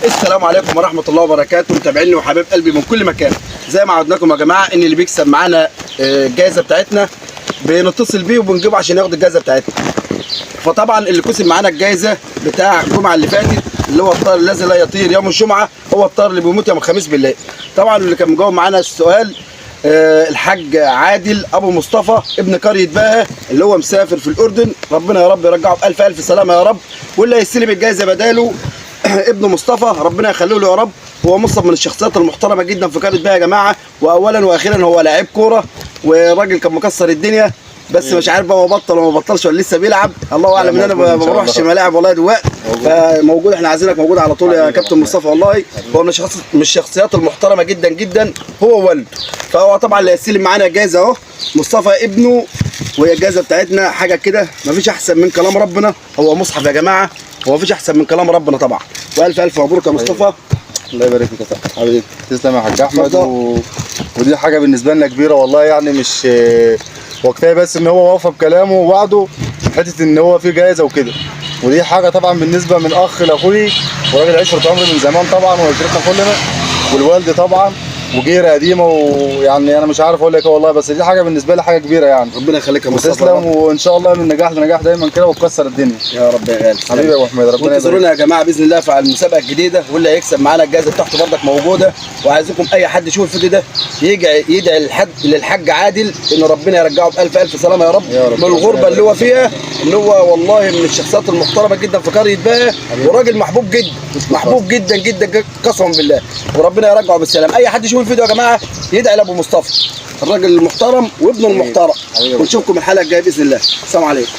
السلام عليكم ورحمة الله وبركاته، متابعيني وحبايب قلبي من كل مكان. زي ما عودناكم يا جماعة ان اللي بيكسب معانا الجائزة بتاعتنا بنتصل بيه وبنجيبه عشان ياخد الجائزة بتاعتنا. فطبعا اللي كسب معانا الجائزة بتاع الجمعة اللي فاتت اللي هو الطائر الذي لا يطير يوم الجمعة، هو الطائر اللي بيموت يوم الخميس بالليل. طبعا اللي كان مجاوب معانا السؤال الحاج عادل ابو مصطفى ابن قرية باها اللي هو مسافر في الاردن، ربنا يا رب يرجعه بالف الف سلامه يا رب. واللي هيستلم الجائزة بداله ابن مصطفى، ربنا يخليه له يا رب. هو مصطفى من الشخصيات المحترمة جدا في قرية باها يا جماعة، واولا واخيرا هو لاعب كورة وراجل كان مكسر الدنيا، بس مش عارف بقى هو بطل ولا ما بطلش ولا لسه بيلعب، الله اعلم. ان انا ما بروحش ملاعب والله دلوقتي، فموجود، احنا عايزينك موجود على طول يا كابتن مصطفى. والله هو من الشخصيات المحترمة جدا جدا، هو ووالده. فهو طبعا اللي هيستلم معانا جايزة اهو مصطفى ابنه، وهي الجائزة بتاعتنا حاجة كده مفيش احسن من كلام ربنا، هو مصحف يا جماعة، هو مفيش احسن من كلام ربنا طبعا. والف الف مبروك يا مصطفى. الله يبارك فيك يا صاحبي. حبيبي تسلم يا حاج احمد. ودي حاجة بالنسبة لنا كبيرة والله، يعني مش وكفاية بس ان هو وفى بكلامه ووعده حتة ان هو في جايزة وكده، ودي حاجة طبعا بالنسبة من اخ لاخوي وراجل عشرة عمري من زمان طبعا وعشرتنا كلنا، والوالد طبعا وجيره قديمة، ويعني انا مش عارف اقول لك ايه والله، بس دي حاجة بالنسبة لي حاجة كبيرة يعني. ربنا يخليك يا مصطفى. وتسلم، وان شاء الله من نجاح لنجاح دايما كده وتكسر الدنيا يا رب يا غالي. حبيبي يا ابو حميد، ربنا يبارك. وانتظرونا يا جماعة باذن الله في المسابقة الجديدة، واللي هيكسب معانا الجائزة بتاعته بردك موجودة. وعايزكم اي حد يشوف الفيديو ده يجي يدعي للحاج عادل ان ربنا يرجعه بالف الف سلامه يا رب، يا رب. من الغربة اللي هو فيها، ان هو والله من الشخصيات المحترمة جدا في قرية باها، وراجل محبوب جدا، محبوب جدا جدا قسما بالله، وربنا يرجعه بالسلامة. اي حد يشوف الفيديو يا جماعة يدعي لابو مصطفى الراجل المحترم وابنه المحترم. حبيبي. ونشوفكم الحلقة الجاية باذن الله. السلام عليكم.